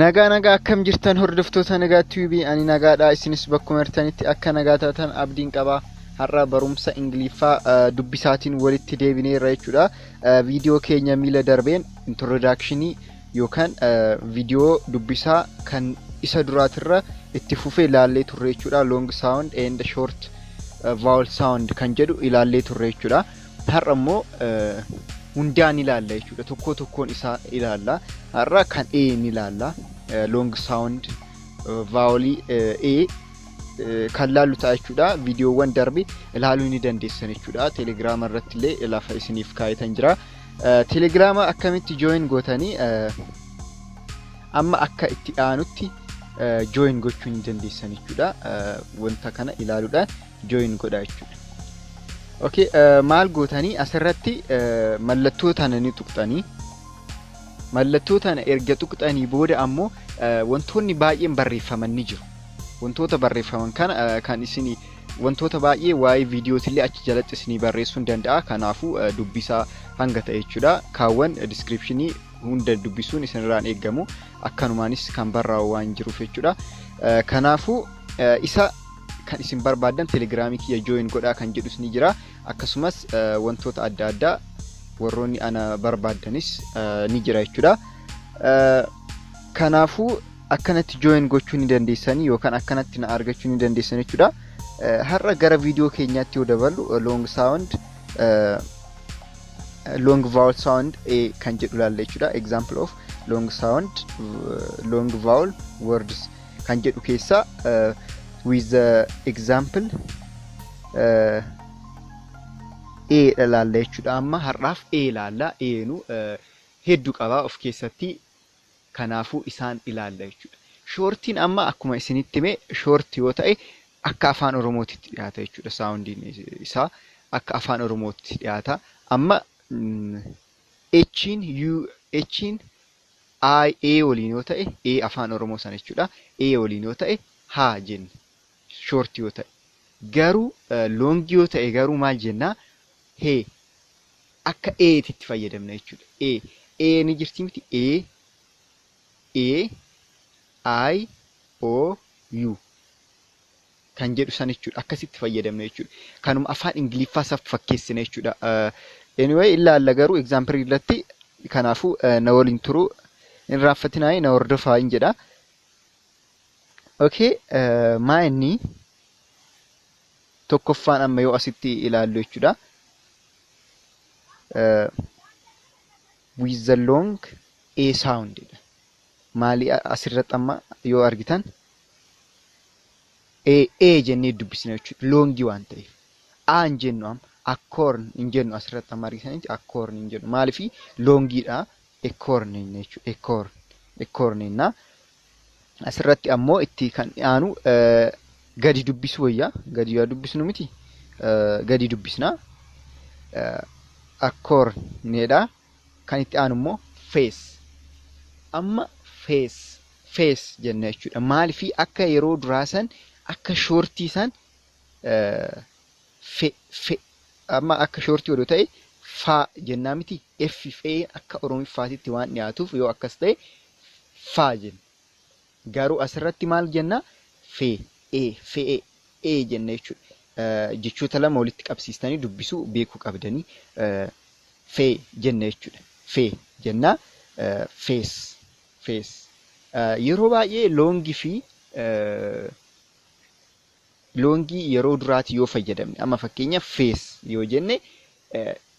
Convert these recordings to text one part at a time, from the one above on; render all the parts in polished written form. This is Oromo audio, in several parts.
Nagaa nagaa, akkam jirtan hordoftoota Nagaa TV? Ani nagaadha, isinis bakkuma jirtanitti akka nagaa taatan abdiin qaba. Har'a barumsa Ingiliffaa dubbisaatiin walitti deebineerra jechuudha. Viidiyoo keenya miila darbeen introductionii yookaan viidiyoo dubbisaa kan isa duraatirra itti fufee ilaallee turre jechuudha. Long sound and short vowel sound kan jedhu ilaallee turre jechuudha. Har'a immoo hundaan ilaalla jechuudha. Tokko tokkoon isaa ilaalla. Har'a kan A ni ilaalla. Long sound vowelii A kan laallu ta'a jechuudha. Viidiyoowwan darbe ilaaluu ni dandeessan jechuudha. Telegiraama irratti illee lafa isiniif kaayetan jira. Telegiraama akkamitti join gootanii, amma akka itti aanutti join gochuu ni dandeessan jechuudha. Wanta kana ilaaluudhaan join godha jechuudha. Okay, maal gootanii, asirratti mallattoo tana ni tuqxanii. Mallattoo tana erga tuqxanii booda ammoo wantoonni baay'een barreeffaman ni jiru. Wantoota barreeffaman kana kan isin wantoota baay'ee waa'ee viidiyootillee achi jalatti isinii barreessuu ni danda'a. Kanaafuu dubbisaa hanga ta'e jechuudha. Kaawwan descriptionii hunda dubbisuun isinirraan eeggamu. Akkanumaanis kan barraa'u waan jiruuf jechuudha. Kanaafuu isa kan isin barbaaddan telegiraamii kiyya join godhaa kan jedhus ni jira. Akkasumas wantoota adda addaa warroonni ana barbaaddanis ni jira jechuudha. Kanaafuu akkanatti join gochuu ni dandeessanii yookaan akkanatti na argachuu ni dandeessan jechuudha. Har'a gara viidiyoo keenyaatti yoo daballu, long sound, long vowel sound A kan jedhu ilaalla jechuudha. Example of long sound, long vowel words kan jedhu keessaa with the example A ilaalla jechuudha. Amma har'aaf A ilaalla. A'nu hedduu qabaa of keessatti, kanaafuu isaan ilaalla jechuudha. Shortiin amma akkuma isinitti hime, shortii yoo ta'e akka afaan Oromootitti dhiyaata jechuudha. Soundiin isaa akka afaan Oromootti dhiyaata. Amma H'n U, H'n I, A waliin yoo ta'e, A afaan Oromoo sana jechuudha. A waliin yoo ta'e haa jenna. Shortii yoo ta'e. Garuu longii yoo ta'e garuu maal jennaa? Hee, akka Eetitti fayyadamna jechuudha. E, E ni jirti miti? E, E, I, O, U kan jedhu san jechuudha. Akkasitti fayyadamna jechuudha. Kanuma afaan Ingiliffaa isaaf fakkeessina jechuudha. Anyway, ilaalla garuu example irratti. Kanaafuu na waliin turuu hin raaffatinaa, na hordofaa hin jedha. Okay, maa inni tokkoffaan amma yoo asitti ilaallu jechuudha. With the long A sound dha. Maali, asirratti amma yoo argitan A, A jennee dubbisna jechuudha. Longii waan ta'eef. A hin jennu amma, acorn hin jennu. Asirratti amma argitanitti acorn hin jennu. Maaliif? Longiidha. Acorn jenna jechuudha. Acorn. Acorn jenna. Asirratti ammoo itti kan aanu gadi dubbisu wayya. Gadi yoo dubbisnu miti. Gadi dubbisna. Acorn jedha. Kan itti aanu immoo face. Amma face, face jenna jechuudha. Maaliif? Akka yeroo duraa san akka shortii san fe, fe, amma akka shortii odoo ta'e faa jennaa miti? F fee akka Oromiffaatitti waan dhiyaatuuf yoo akkas ta'e faa jenna. Garuu asirratti maal jenna? Fee, e, fe'e, e jenna jechuudha. Jechoota lama walitti qabsiistanii dubbisuu beekuu qabdanii, fee jenna jechuudha. Fee jenna, face, face. Yeroo baay'ee longii fi longii yeroo duraati yoo fayyadamne, amma fakkeenyaaf face yoo jenne,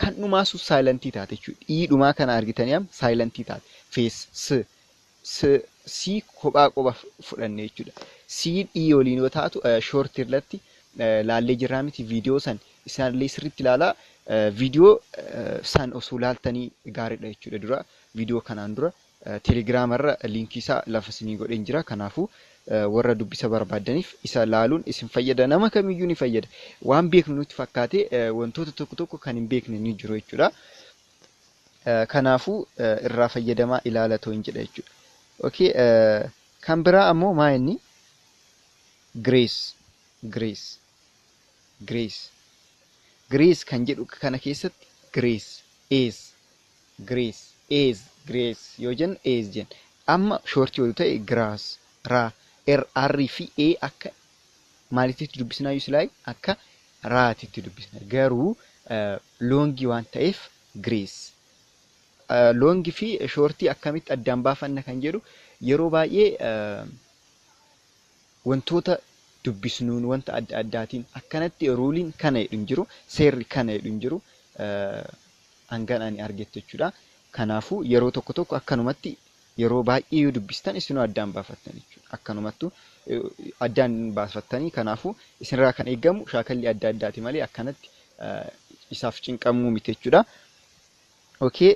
kan dhumaa sun silentii taate jechuudha. Ii dhumaa kana argitanii amma silentii taate. Face, s, s, c kophaa qofa fudhanne jechuudha. C ii waliin yoo taatu, shortii irratti laallee jirraa miti? Viidiyoo san isaallee sirriitti ilaalaa. Viidiyoo san osoo laaltanii gaariidha jechuudha, dura viidiyoo kanaan dura telegiraamarra linkii isaa lafa isinii godheen jira. Kanaafuu warra dubbisa barbaaddaniif isa laaluun isin fayyada. Nama kamiyyuu ni fayyada. Waan beeknu nutti fakkaate wantoota tokko tokko kan hin beekne ni jiru jechuudha. Kanaafuu irraa fayyadamaa ilaalatoo hin jedha jechuudha. Okay, kan biraa ammoo maa inni? Grace, grace, grace, grace kan jedhu kana keessatti grace, ace, grace, ace, grace yoo jennu ace jenna. Amma shortii yoo ta'e grass, ra, R, R fi A akka maalitti dubbisnaa iyyuu akka raatitti dubbisna. Garuu longii waan ta'eef grace. Longii fi shortii akkamitti addaan baafanna kan jedhu yeroo baay'ee wantoota dubbisnuun wanta adda addaatiin akkanatti ruleiin kana jedhu hin jiru, seerri kana jedhu hin jiru hangan ani argettu jechuudha. Kanaafuu yeroo tokko tokko akkanumatti yeroo baay'ee yoo dubbistan isinuu addaan baafattan jechuudha. Akkanumattu addaan baafattanii, kanaafuu isinirraa kan eegamu shaakalli adda addaati malee akkanatti isaaf cinqamuu miti jechuudha. Okay,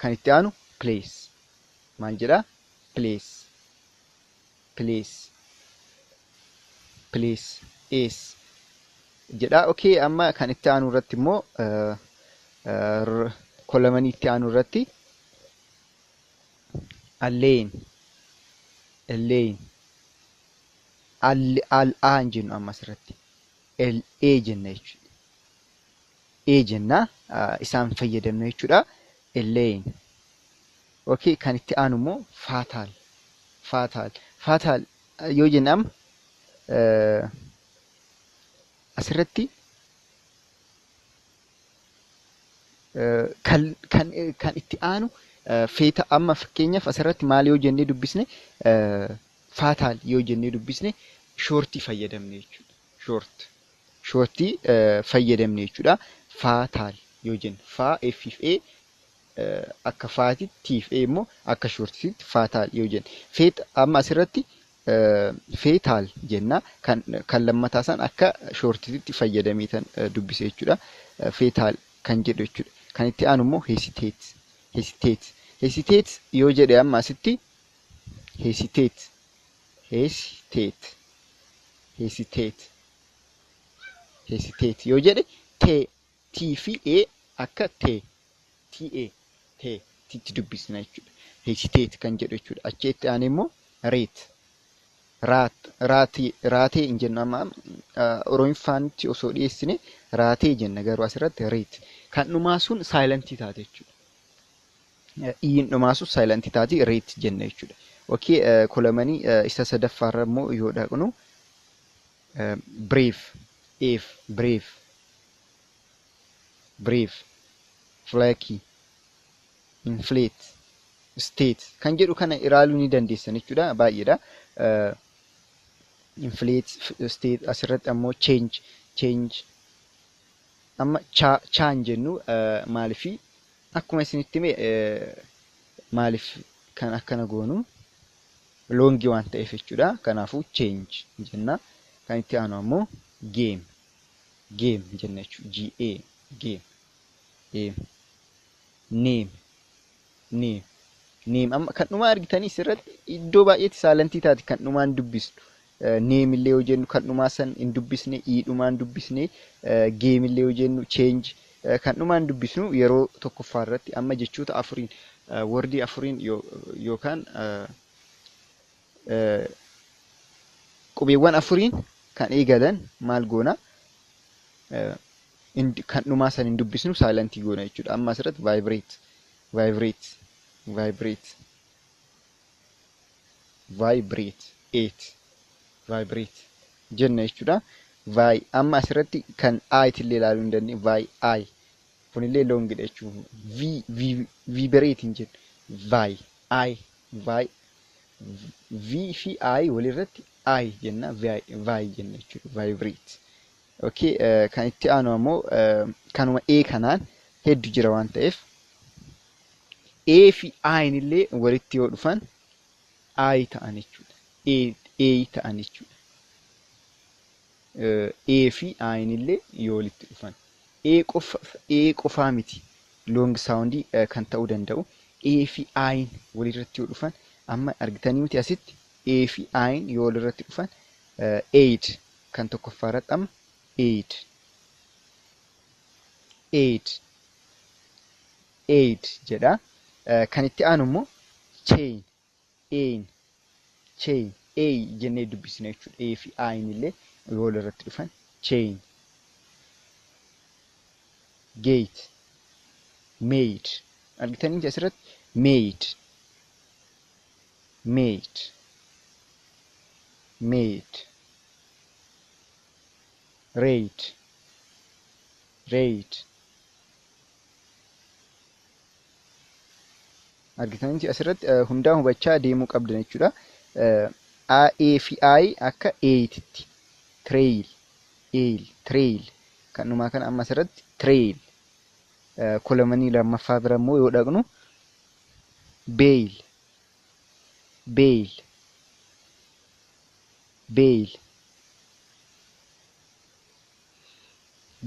kan itti aanu place. Maal jedhaa? Place. Place. Place. Ace. Jedhaa. Okay, amma kan itti aanu irratti immoo columnii itti aanu irratti alleen. Alleen. Al al a hin jennu amma asirratti. L A jenna jechuudha. A jenna, isaan fayyadamna jechuudha. Alleen. Okay, kan itti aanu immoo fatal. Fatal. Fatal yoo jenne amma asirratti kan itti aanu feeta. Amma fakkeenyaaf asirratti maal yoo jennee dubbisne, fatal yoo jennee dubbisne, shortii fayyadamne jechuudha. Short. Shortii fayyadamne jechuudha. Fatal yoo jenne faa F fi A akka faatitti, T fi A immoo akka shortiitti fatal yoo jenne. Feet amma asirratti fetal jenna, kan lammataa san akka shortiitti fayyadameetan dubbise jechuudha. Fetal kan jedhu jechuudha. Kan itti aanu immoo hesitate. Hesitate. Hesitate yoo jedhe amma asitti hesitate. Hesitate. Hesitate. Hesitate yoo jedhe T T fi A akka T T A T titti dubbisna jechuudha. Hesitate kan jedhu jechuudha. Achi itti aanee immoo rate. Raat, raatee, raatee hin jennu. Amma Oromiffaanitti osoo dhiyeessine raatee jenna, garuu asirratti rate. Kan dhumaa sun silentii taate jechuudha. Iin dhumaa sun silentii taate, rate jenna jechuudha. Okay, columnii isa sadaffaarra immoo yoo dhaqnu brave, if, brave, brave, flaky, inflate, state kan jedhu kana ilaaluu ni dandeessan jechuudha, baay'eedha. Inflate, state, asirratti ammoo change, change. Amma chaan jennu maalifi akkuma isinitti hime, maaliif kan akkana goonu longii waan ta'eef jechuudha. Kanaafuu change jenna. Kan itti aanu ammoo game, game jenna jechuudha. GA, game, game, name, name, name. Amma kan dhumaa argitanii asirratti iddoo baay'eetti silentii taati kan dhumaan dubbisnu. Name illee yoo jennu kan dhumaa san hin dubbisne, iidhumaan dubbisne, game illee yoo jennu, change kan dhumaan dubbisnu yeroo tokkoffaa irratti. Amma jechoota afuriin, wordii afuriin yookaan qubeewwan afuriin kan eegalan maal goona? Kan dhumaa san hin dubbisnu, silentii goona jechuudha. Amma asirratti vibrate, vibrate, vibrate, vibrate, eight, vibrate jenna jechuudha. Vi amma asirratti kan I illee ilaaluu hin dandeenye, vi I kunillee longidha jechuudha. V V vibrate hin jennu, vi I vi V fi I walirratti I jenna, vi vi jenna jechuudha, vibrate. Okay, kan itti aanu ammoo kanuma A kanaan hedduu jira waan ta'eef A fi I illee walitti yoo dhufan I ta'an jechuudha. A A ta'an jechuudha. A fi I illee yoo walitti dhufan. A qofa, A qofaa miti long soundii kan ta'uu danda'u. A fi I walirratti yoo dhufan, amma argitanii miti, asitti A fi I yoo walirratti dhufan aid kan tokkoffaa irratti amma aid, aid, aid jedha. Kan itti aanu immoo chain, ain, chain, A jennee dubbisna jechuudha. A fi I illee yoo walirratti dhufan chain, gate, made. Argitanii asirratti made, Made, made, raid, raid. Argitanitti asirratti hundaa hubachaa deemuu qabdan jechuudha. A, E fi I akka eetitti. Trail, ail, trail. Kan dhumaa kana amma asirratti trail. Columnii lammaffaa bira immoo yoo dhaqnu bail, bail, bail,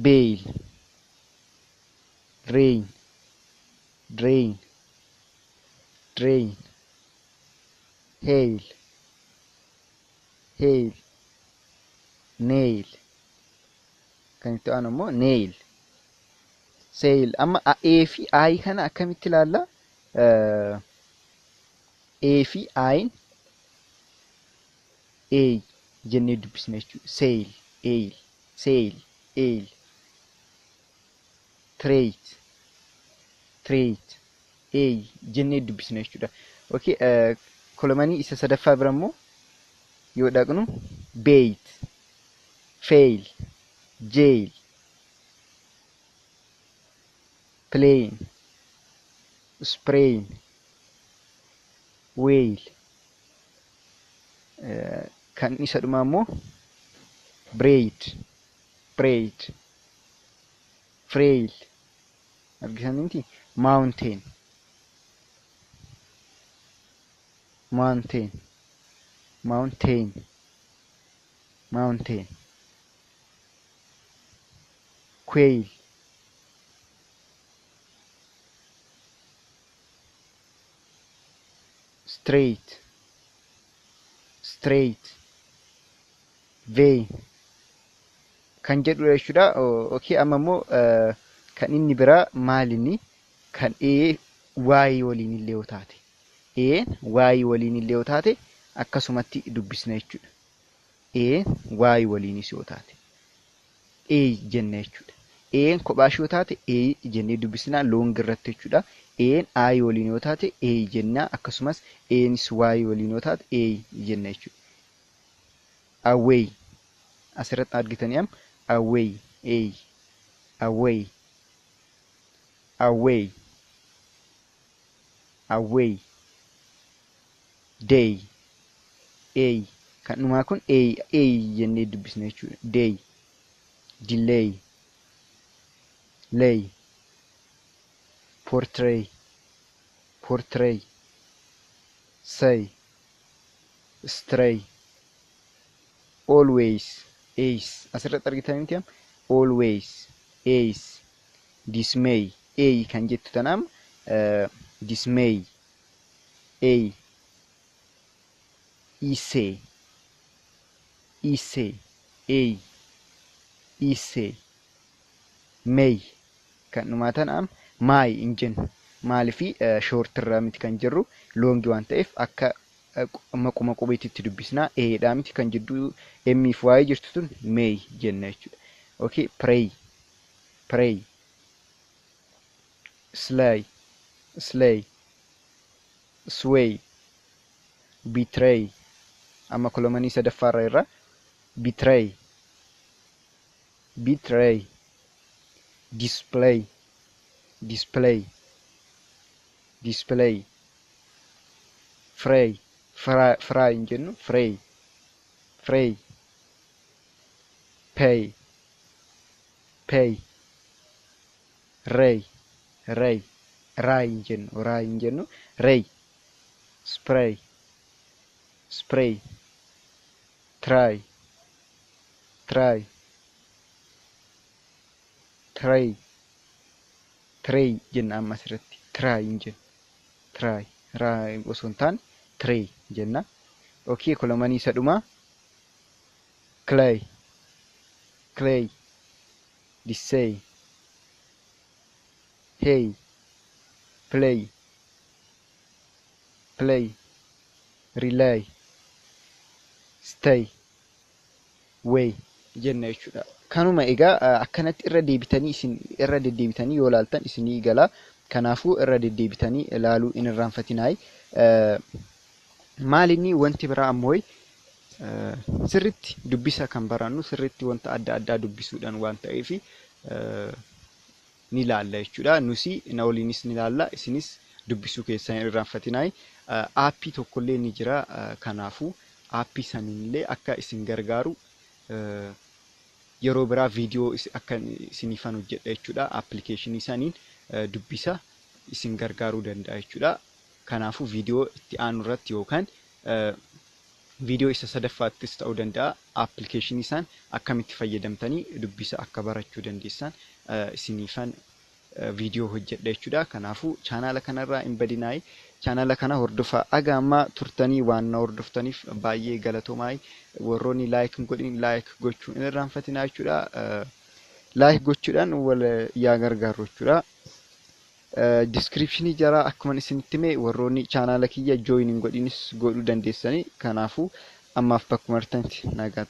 bail, drain, drain, drain, hail, hail, nail. Kan itti aanu immoo nail, sail. Amma A fi I kana akkamitti ilaalla? A fi I'n A jennee dubbisna jechuudha. Sail, ail, sail, ail, trait, trait, A jennee dubbisna jechuudha. Okay, columnii isa sadaffaa bira immoo yoo dhaqnu bait, fail, jail, plane, sprain, whale. Kan isa dhumaa immoo braid, braid, frail. Argitaniiti mountain, mountain, mountain, mountain, quail, straight, straight, vein kan jedhudha jechuudha. Okay, amma immoo kan inni biraa maalinni kan A Y waliin illee yoo taate, A Y waliin illee yoo taate akkasumatti dubbisna jechuudha. A Y waliinis yoo taate A jenna jechuudha. A kophaa ishee yoo taate A jennee dubbisna long irratti jechuudha. A I waliin yoo taate A jenna, akkasumas Anis Y waliin yoo taate A jenna jechuudha. Away asirratti argitanii amma away, A, away, away, away, day, A. Kan dhumaa kun A, A jennee dubbisna jechuudha. Day, delay, lay, portray, portray, say, stray, always, ace. Asirratti argitanii miti amma always, ace, dismay, A kan jettu tanaam dismay, A, essay, essay, A, essay, may. Kan dhumaa tanaam maay hin jennu. Maaliifi shortirraa miti kan jirru long waan ta'eef akka maquma qubeetitti dubbisnaa. Eedhaa miti kan jidduu M fi Y jirtu tun may jenna jechuudha. Okay, pray, pray, slay, slay, sway, betray. Amma columnii sadaffaarra irra betray, betray, display, display, display, fray, fry, fry hin jennu, fray, fray, pay, pay, ray, ray, ray hin jennu, ray hin jennu, ray, spray, spray, try, try, tray, tray jenna amma asirratti try hin jennu, try, ray osoo hin taane tray jenna. Okay, columnii isa dhumaa clay, clay, disay, hey, play, play, relay, stay, way jenna jechuudha. Kanuma egaa akkanatti irra deebitanii isin irra deddeebitanii yoo ilaaltan isinii gala. Kanaafuu irra deddeebitanii ilaaluu hin irraanfatinaayi. Maalinni wanti biraa ammoo, sirritti dubbisa kan barannu sirritti wanta adda addaa dubbisuudhaan waan ta'eef ni ilaalla jechuudha. Nusi na waliinis ni ilaalla, isinis dubbisuu keessan hin irraanfatinaa. Aappii tokkollee ni jira. Kanaafuu aappii saniinillee akka isin gargaaru yeroo biraa viidiyoo akka isiniifan hojjedha jechuudha. Appilikeeshinii saniin dubbisa isin gargaaruu danda'a jechuudha. Kanaafuu viidiyoo itti aanu irratti yookaan viidiyoo isa sadaffaattis ta'uu danda'a. Appilikeeshinii isaan akkamitti fayyadamtanii dubbisa akka barachuu dandeessan isiniifan viidiyoo hojjedha jechuudha. Kanaafuu chaanaala kanarraa hin badinaayi. Chaanaala kana hordofaa. Aga ammaa turtanii waan na hordoftaniif baay'ee galatoomaa. Warroonni like hin godhin like gochuu hin irraanfatinaa jechuudha. Like gochuudhaan wal yaa gargaaru jechuudha. Description jaraa akkuma isinitti hime, warroonni chaanaala kiyya join hin godhinis godhuu dandeessanii. Kanaafuu ammaaf bakkuma jirtanitti nagaa.